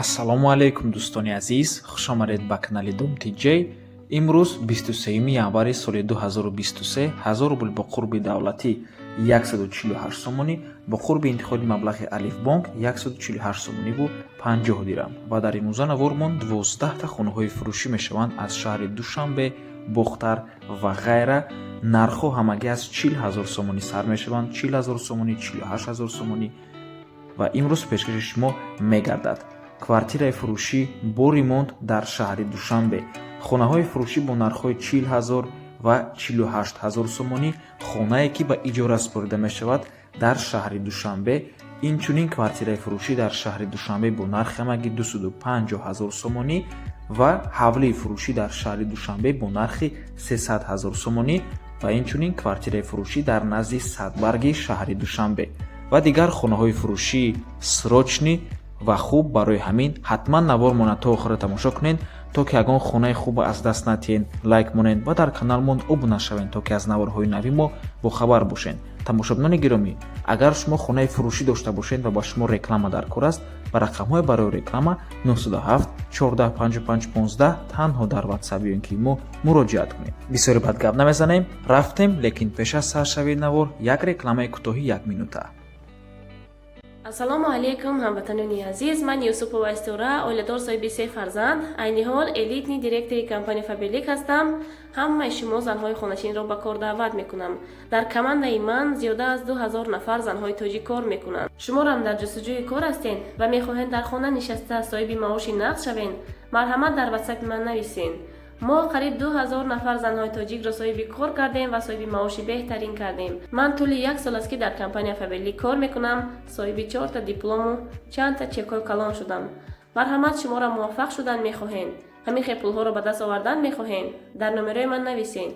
Ассалому алайкум, дӯстони азиз, хушомадед ба канали Дом ТҷИмрӯз 23 январи соли 2023, 1000 рубл бо қурби давлатӣ 148 сомонӣ, бо қурби интиқоли маблағи Алифбонк 148 сомониву 50 дирам. Ва дар имрӯза навормон 12та хонаҳои фурӯшӣ мешаванд аз шаҳри Душанбе, Бохтар ва ғайра. Нархҳо ҳамагӣ аз 40 ҳазор сомонӣ сар мешаванд, 40 ҳазор сомонӣ, 48 ҳазор сомонӣ. Ва имрӯз пешкаши шумо мегардад квартираи фурӯшӣ бо ремонт дар шаҳри Душанбе, хонаҳои фурӯшӣ бо нархҳои 40 ҳазор ва 48 ҳазор сомонӣ, хонае ки ба иҷора супорида мешавад дар шаҳри Душанбе, инчунин квартираи фурӯшӣ дар шаҳри Душанбе бо нархи ҳамагӣ 250 ҳазор сомонӣ ва ҳавлии фурӯшӣ дар шаҳри Душанбе бо нархи 300 ҳазор сомонӣ ва инчунин квартираи фурӯшӣ дар назди Садбарги шаҳри Душанбе ва дигар хонаҳои фурӯшии срочный ва хуб. Барои ҳамин ҳатман навормона то охира тамошо кунед, то ки ягон хонаи хуба аз даст натиҳед. Лайк монед ва дар каналмон обуна шавед, то ки аз наворҳои нави мо бохабар бошед. Тамошобинони гиромӣ, агар шумо хонаи фурӯшӣ дошта бошед ва ба шумо реклама дар кор аст, ба рақамҳои барои реклама 907 14 55 15 танҳо дар Ватсап ё ин ки мо муроҷиат кунед. Бисёре бад гап намезанем, рафтем. Лекин пеш аз саршавии навор як рекламаи кӯтоҳи якминута. Ассалому алайкум, ҳамватанони азиз! Ман Юсупова Истора, оиладор, соҳиби се фарзанд, айни ҳол элитный директори компания Фаберлик ҳастам. Ҳамаи шумо занҳои хонашинро ба кор даъват мекунам. Дар командаи ман зиёда аз 2000 нафар занҳои тоҷик кор мекунанд. Шуморам дар ҷустуҷӯи кор ҳастед ва мехоҳед дар хона нишаста соҳиби маоши нақд шавед, марҳамат, дар Ватсапи ман нависед. Мо қариб 2000 нафар занҳои тоҷикро соҳиби кор кардем ва соҳиби маоши беҳтарин кардем. Ман тӯли як сол аст, ки дар компания Фаберлик кор мекунам, соҳиби чорта диплому чандта чекҳои калон шудам. Марҳамат, шуморо муваффақ шудан мехоҳем, ҳамин хел пулҳоро ба даст овардан мехоҳем, дар номерои ман нависед.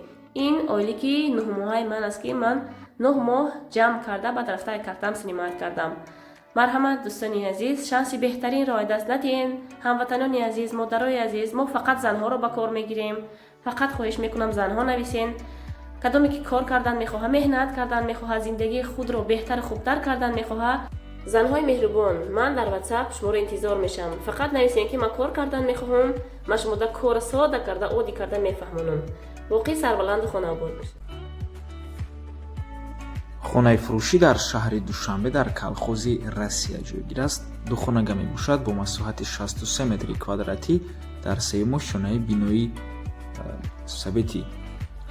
Ин ойлики нӯҳмоҳаи ман аст, ки ман 9 моҳ ҷамъ карда, баъд рафта картам снимать кардам. Марҳамат, дӯстони азиз, шанси беҳтаринро аз даст надиҳем. Ҳамватанони азиз, модарои азиз, мо фақат занҳоро ба кор мегирем. Фақат хоҳиш мекунам, занҳо нависен. Кадоме ки кор кардан мехоҳа, меҳнат кардан мехоҳа, зиндагии худро беҳтару хубтар кардан мехоҳа. Занҳои меҳрубон, ман дар Ватсап шуморо интизор мешавам. Фақат нависем, ки ман кор кардан мехоҳам. Ман шумода кора сода карда, оддӣ карда мефаҳмонам. Боқӣ сарбаланду хонаобод бошед. Хонаи фурӯшӣ дар шаҳри Душанбе, дар Колхози Россия ҷойгир аст. Духонага мебошад бо масоҳати 63 метри квадратӣ дар сеюм ошёнаи бинои советӣ.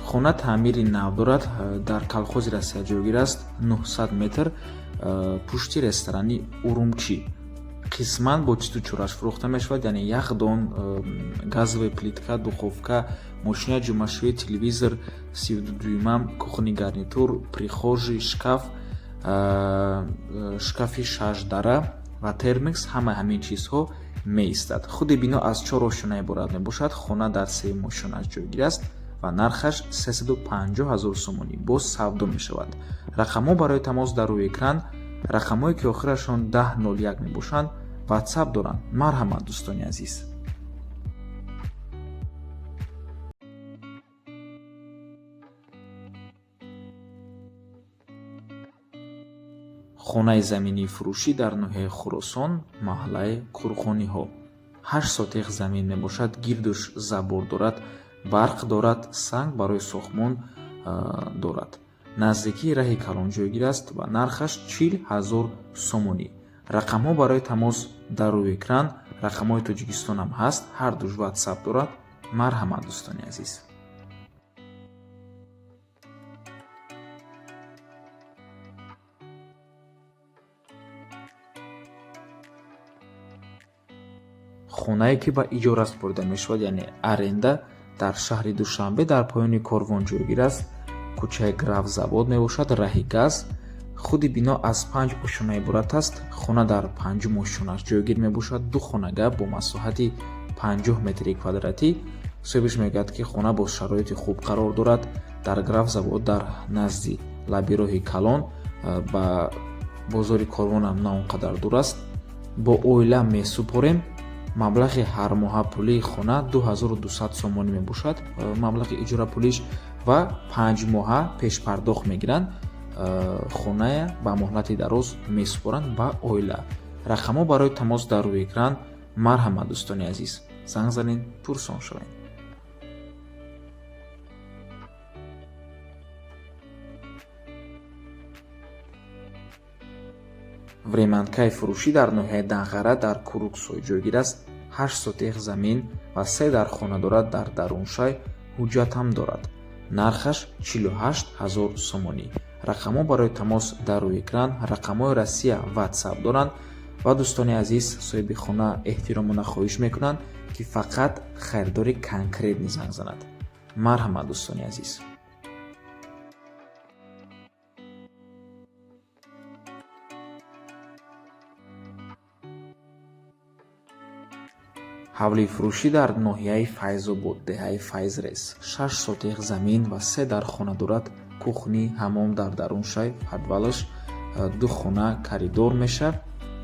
Хона таъмири нав дорад, дар Колхози Россия ҷойгир аст, 900 метр пушти ресторани Урумчӣ. Қисман бо чизу чораш фурӯхта мешавад, яъне яхдон, газовая плитка, духовка, мошинаи ҷомашӯӣ, телевизор 32 дюйма, кухонный гарнитур, прихожий шкаф, шкафи шашдара ва термекс, ҳамаи ҳамин чизҳо меистад. Худи бино аз чор ошёна иборат мебошад. Хона дар сеюм ошёнааш ҷойгир аст ва нархаш 350 ҳазор сомонӣ, боз савдо мешавад. Рақамҳо барои тамос дар рӯи экран. Рақамҳое ки охирашон 1001 мебошанд, Ватсап доранд. Марҳамат, дӯстони азиз. Хонаи заминии фурӯшӣ дар ноҳияи Хуросон, маҳаллаи Қурғониҳо, 8 сотих замин мебошад. Гирдуш забор дорад, барқ дорад, санг барои сохтмон дорад. Наздикии раҳи калон ҷойгир аст ва нархаш 40 ҳазор сомонӣ. Рақамҳо барои тамос дар рӯи экран. Рақамҳои Тоҷикистонам ҳаст, ҳардуш Ватсап дорад. Марҳамат, дӯстони азиз. Хонае ки ба иҷора супорида мешавад, яъне аренда, дар шаҳри Душанбе, дар поёни Корвон ҷойгир аст. Кӯчаи Графзавод мебошад, раҳи газ. Худи бино аз панҷ ошёна иборат аст. Хона дар панҷум ошёнаш ҷойгир мебошад. Ду хонага бо масоҳати 50 метри квадратӣ. Соҳибаш мегӯяд, ки хона бо шароити хуб қарор дорад, дар Графзавод, дар назди лаби роҳи калон, ба бозори Корвонам на он қадар дур аст. Бо оила месупорем. Маблағи ҳармоҳа пулии хона 2200 сомонӣ мебошад, маблағи иҷорапулиш, ва 5 моҳа пешпардохт мегиранд. Хоная ба муҳлати дароз месупоранд ба оила. Рақамҳо барои тамос дар рӯи экран. Марҳамат, дӯстони азиз, занг занед, пурсон шавед. Времянкаи фурӯшӣ дар ноҳияи Данғара дар Куруксой ҷойгир аст. 8 сотих замин ва 3 дар хона дорад, дар даруншай ҳуҷҷат ҳам дорад. Нархаш 48 000 сомонӣ. Рақамҳо барои тамос дар рӯи экран, рақамҳои Россия WhatsApp доранд ва дӯстони азиз, соҳиби хона эҳтиромона хоҳиш мекунанд, ки фақат харидори конкретни занг занад. Марҳамат, дӯстони азиз. Ҳавлии фурӯшӣ дар ноҳияи Файзобод, деҳаи Файзрес, 6 сотих замин ва 3 дар хона дорад. Кухни, ҳамом дар даруншай, подвалаш, 2 хона, коридор мешавад,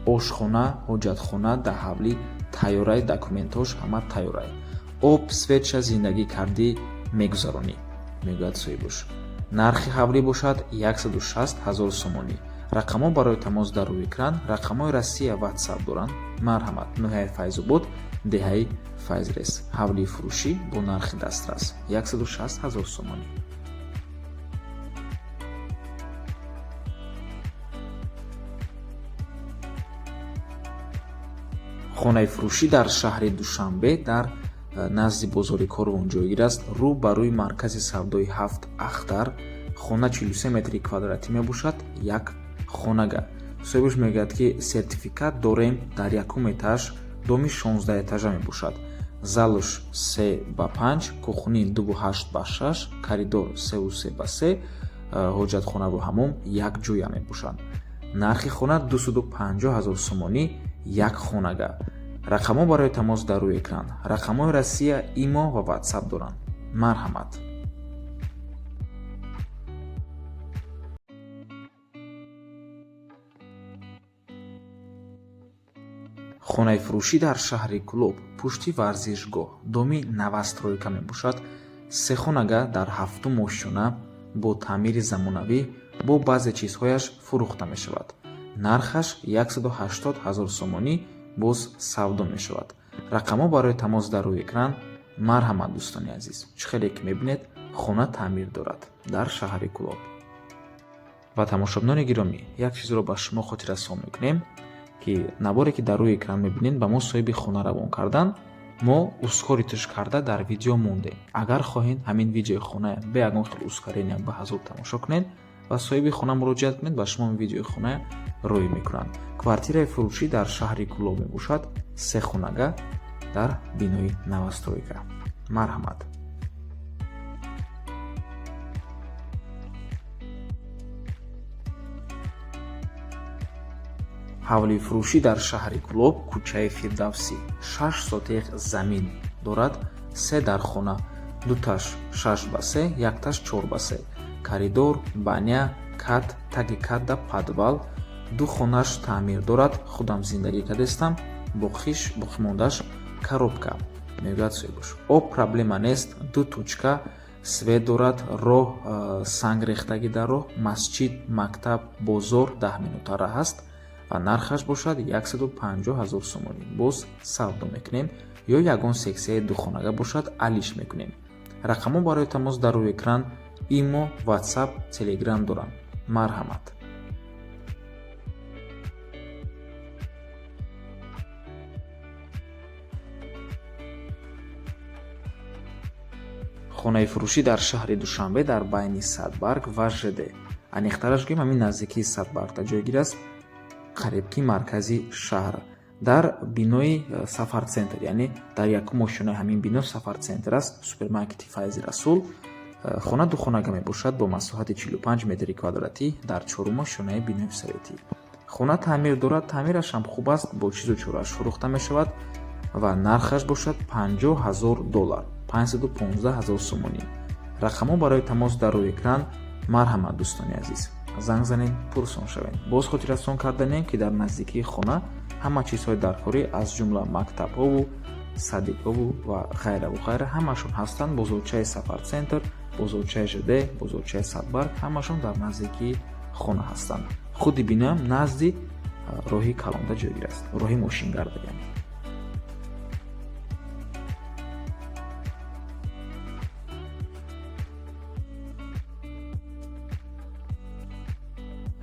ошхона, ҳоҷатхона дар ҳавлӣ тайёрай, документҳош ҳама тайёрай. Об, светша зиндагӣ кардӣ мегузаронӣ, мегӯяд соҳибуш. Нархи ҳавлӣ бошад 160 000 сомонӣ. Рақамҳо барои тамос дар рӯи экран, рақамҳои Россия WhatsApp доранд. Марҳамат, ноҳияи Файзобод, деҳаи Файзрес. Ҳавлии фурӯшӣ бо нархи дастрас 160 000 сомонӣ. Хонаи фурӯшӣ дар шаҳри Душанбе дар назди бозори Корвон ҷойгир аст. Рӯ ба рӯи маркази савдои 7 Ахтар. Хона 43 метри квадратӣ мебошад, як хонага. Соҳибаш мегӯяд, ки сертификат дорем, дар якум этаж, доми 16 этажа мебошад. Залуш 3 ба 5, кухни 2,8 ба 6, коридор 3,3 ба 3, ҳоҷатхонаву ҳамом як ҷоя мебошанд. Нархи хона 250 000 сомонӣ, як хонага. Рақамҳо барои тамос дар рӯи экран, рақамҳои Россия, Имо ва WhatsApp доранд. Марҳамат. Хонаи фурӯшӣ дар шаҳри Кӯлоб, пушти варзишгоҳ, доми новостройка мебошад. 3 хонага дар 7-ум ошёна бо таъмири замонавӣ бо баъзе чизҳояш фурӯхта мешавад. Нархаш 180 000 сомонӣ, боз савдо мешавад. Рақамҳо барои тамос дар рӯи экран. Марҳамат, дӯстони азиз, чӣ хеле ки мебинед, хона таъмир дорад дар шаҳри Кӯлоб. Ва тамошобинони гиромӣ, як чизро ба шумо хотиррасон мекунем, ки наворе ки дар рӯи экран мебинед, ба мо соҳиби хона равон кардан, мо ускориташ карда дар видео мондем. Агар хоҳед ҳамин видеои хона бе ягон хел ускорения ба ҳазур тамошо кунед ва соҳиби хона муроҷиат кунед, ба шумо ин видеои хона рӯй мекунанд. Квартираи фурӯшӣ дар шаҳри Кӯлоб мебошад, 3 хонага дар бинои новостройка. Марҳамат. Ҳавлии фурӯшӣ дар шаҳри Кӯлоб, кӯчаи Фирдавсӣ, 6 сотих замин дорад, 3 дар хона, дуташ 6 ба 3, якташ 4 ба 3, коридор, баня, кат, таги катда подвал, 2 хонаш таъмир дорад, худам зиндагӣ кардестам, боқиш боқимондааш коробка, мегӯяд соҳибуш. Об проблема нест, 2 точка свет дорад, роҳ санг рехтагӣ дар роҳ, масҷид, мактаб, бозор 10 минута раҳ аст ва нархаш бошад 150 000 сомонӣ. Боз савдо мекунем ё ягон сексияи духонага бошад алиш мекунем. Рақамҳо барои тамос дар рӯи экран, Имо, WhatsApp, Telegram доранд. Марҳамат. Хонаи фурӯшӣ дар шаҳри Душанбе дар байни Садбарг ва ЖД. Аниқтараш гӯем, ҳамин наздикии Садбаргда ҷойгир аст, қариб ки маркази шаҳр. Дар бинои Сафарцентр, яъне дар якум ошёнаи ҳамин бино Сафарцентр аст, супермаркети Файзи Расул. Хона духонага мебошад бо масоҳати 45 метри квадратӣ дар чорум ошёнаи бинои советӣ. Хона таъмир дорад, таъмираш ҳам хуб аст, бо чизу чорааш фурӯхта мешавад ва нархаш бошад 50 000 доллар, 515 000 сомонӣ. Рақамҳо барои тамос дар рӯи экран. Марҳамат, дӯстони азиз, занг занед, пурсон шавед. Боз хотиррасон карданем, ки дар наздикии хона ҳама чизҳои даркорӣ, аз ҷумла мактабҳову садикҳову ва ғайраву ғайра ҳамашон ҳастанд. Бозорчаи Сафарцентр, бозорчаи ЖД, бозорчаи Садбарг ҳамашон дар наздикии хона ҳастанд. Худи биноам назди роҳи калонда ҷойгир аст, роҳи мошингарда яъне.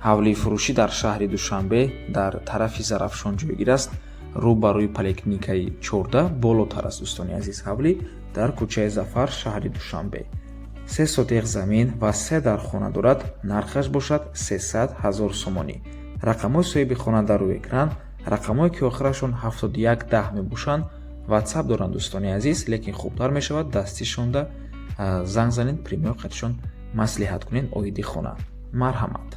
Ҳавлии фурӯшӣ дар шаҳри Душанбе дар тарафи Зарафшон ҷойгир аст, рӯ ба рӯи поликлиникаи 14 болотар аст. Дӯстони азиз, ҳавлӣ дар кӯчаи Зафар, шаҳри Душанбе, 3 сотиқ замин ва 3 дар хона дорад. Нархаш бошад 300 000 сомонӣ. Рақамҳои соҳиби хона дар рӯи экран, рақамҳое ки охирашон 7110 мебошанд, ватсап доранд, дӯстони азиз, лекин хубтар мешавад дастишонда занг занед, прямой қатишон маслиҳат кунед оиди хона. Марҳамат.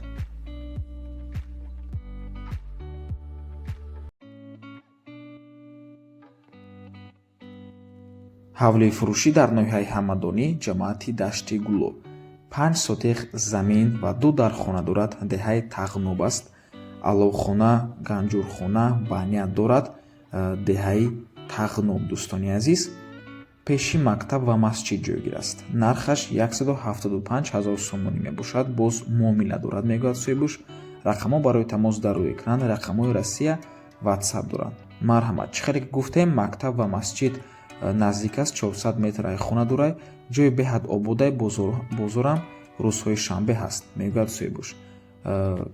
Ҳавлии фурӯшӣ дар ноҳияи Ҳамадонӣ, ҷамоати Дашти Гулоб, 5 сотиқ замин ва 2 дар хона дорад. Деҳаи Тағноб аст. Аловхона, ганҷурхона, баня дорад. Деҳаи Тағноб, дӯстони азиз, пеши мактаб ва масҷид ҷойгир аст. Нархаш 175 000 сомонӣ мебошад. Боз муомила дорад, мегӯяд соҳибуш. Рақамҳо барои тамос дар рӯи экран, рақамҳои Россия, ватсап доранд. Марҳамат. Чӣ хеле ки гуфтем, мактаб ва масҷид наздик аст, 400 метр ай хона дурай. Ҷои беҳад ободай, бозорам рӯзҳои шанбе ҳаст, мегӯяд соҳибуш.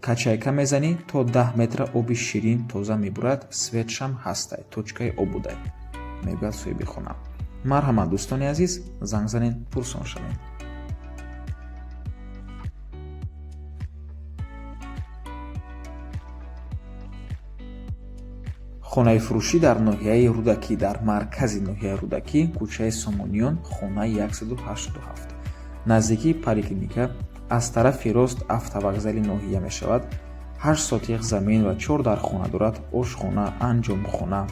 Качайка мезанӣ, то 10 метра оби ширин тоза мебурад, светшам ҳастай, точкаи обудай, мегӯяд соҳиби хона. Марҳамат, дӯстони азиз, занг занед, пурсон шавед. Хонаи фурӯшӣ дар ноҳияи Рӯдакӣ, дар маркази ноҳияи Рӯдакӣ, кӯчаи Сомониён, хонаи 187, наздикии поликлиника, аз тарафи рост автовокзали ноҳия мешавад. 8 сотиқ замин ва 4 дар хона дорад. Ошхона, анҷомхона.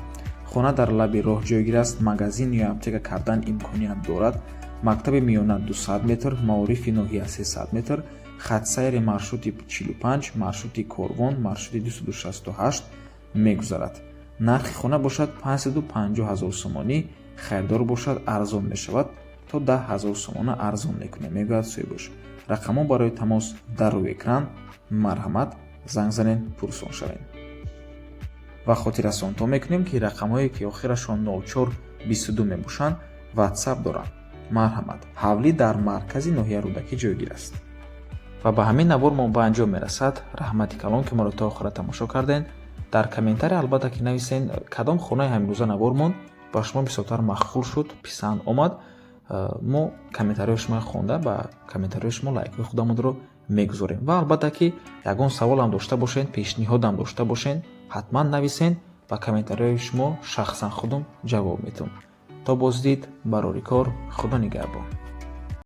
Хона дар лаби роҳ ҷойгир аст. Магазин ё аптека кардан имконият дорад. Мактаби миёна 200 метр, маорифи ноҳия 300 метр, хатсайри маршрути 45, маршрути Корвон, маршрути 268 мегузарад. Нархи хона бошад 550 000 сомонӣ. Харидор бошад, арзон мешавад, то 10 000 сомона арзон мекунем, мегӯяд соҳибуш. Рақамҳо барои тамос дар рӯи экран. Марҳамат, занг занед, пурсон шавед. Ва хотиррасонтон мекунем, ки рақамҳое ки охирашон 0422 мебошанд, ватсап доранд. Марҳамат. Ҳавлӣ дар маркази ноҳияи Рӯдакӣ ҷойгир аст. Ва ба ҳамин навор мо ба анҷом мерасад. Раҳмати калон, ки моро то охира тамошо кардед. Дар комментария албатта ки нависен, кадом хонаи ҳамирӯза навормон ба шумо бисёртар махқул шуд, писанд омад. Мо комментарияи шумо хонда, ба комментарияи шумо лайкҳои худамонро мегузорем. Ва албатта ки ягон саволам дошта бошед, пешниҳодам дошта бошед, ҳатман нависен, ба комментарияи шумо шахсан худам ҷавоб метавам. То боздид, барори кор, Худо нигаҳбон.